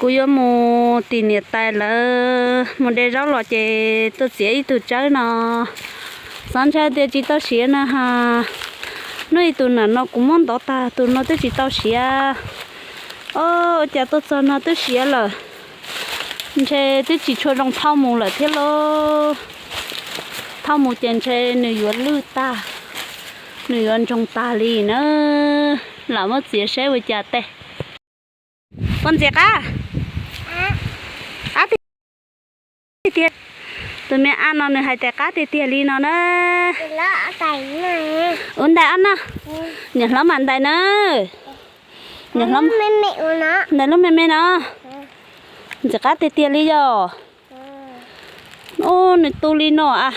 Kuv yuav mus tim niam tais lawv mus de zaub los ces tuaj txiav ib tug tsawb no. Xav ntshai tias tsis tau siav na has. Hnub ib tus nam no kuv muab ntov tag, tus no twb tsis tau siav. Ua cas tuaj txog no twb siav lawm. Ntshe twb tsis tshua zoo thauj mus lawm thiab lauj. Thauj mus ces ntshe nws yuav lwj tag, nws yuav ntsoog tag li na. Lam muab txiav saib ua cas tej. Poj ntxias qab, qab tiag tiag. Tus me a no nws hais tias qab tiag tiag li no na. Ua ntais ob no, niam hlob mam ntais na. Ntais lub me me no, ntxim qab tiag tiag li yog. Ub, nws tu li no a.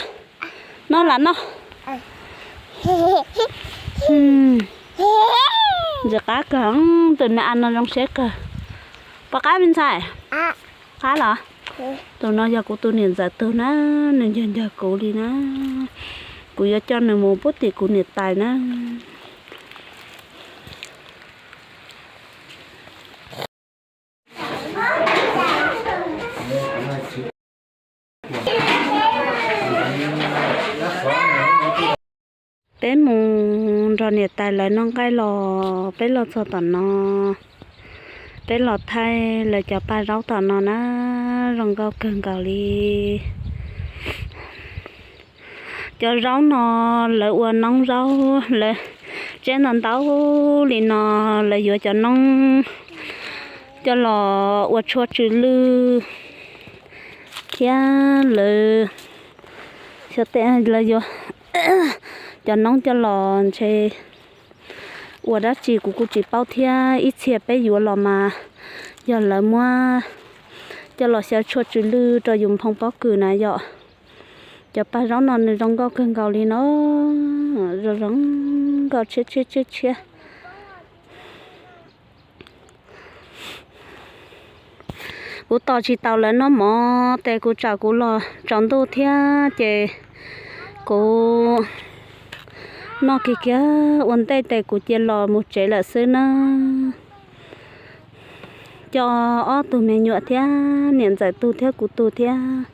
No lam no. Ntxim qab kawg, tus me a no zoo siab kawg. Pom qab me ntxhais? Qab los? Tus no yog kuv tus niam ntxawm tug na, nws ncaws ncaws kuv li na. Kuv yuav coj nws mus pub tim kuv niam tais na. Peb mus nrog niam tais lawv noj nqaij los peb los txog tom no, peb los thaij lawv cov paj zaub tom no na, zoo nkauj kawg nkaus li. Cov zaub no lawv ua noob zaub, lawv tseb ntau ntau li no, lawv yuav cov noob coj los ua tshuaj tsw lwj thiab lawv xyov tej lawv yuav cov noob coj los ntshe ua dab tsi kuv kuj tsis paub thiab. Ib txhia peb yuav los mas yog lawv muab coj los xyaw tshuaj tsw lwj rau yus nphoo pob kws na yom. Cov paj zaub no nws zoo nkauj kawg nkaus li no, zoo zoo nkauj tshiab tshiab tshiab tshiab. Kuv tos tsis tau lawv noj mov tes kuv tsam kuv los tsaus ntuj thiab ces kuv noj kiag kiag ua ntej tes kuv cia los mus tsev lawm xwb na. Coj ob tug me nyuam thiab niam ntxawm tug thiab kuv tug thiab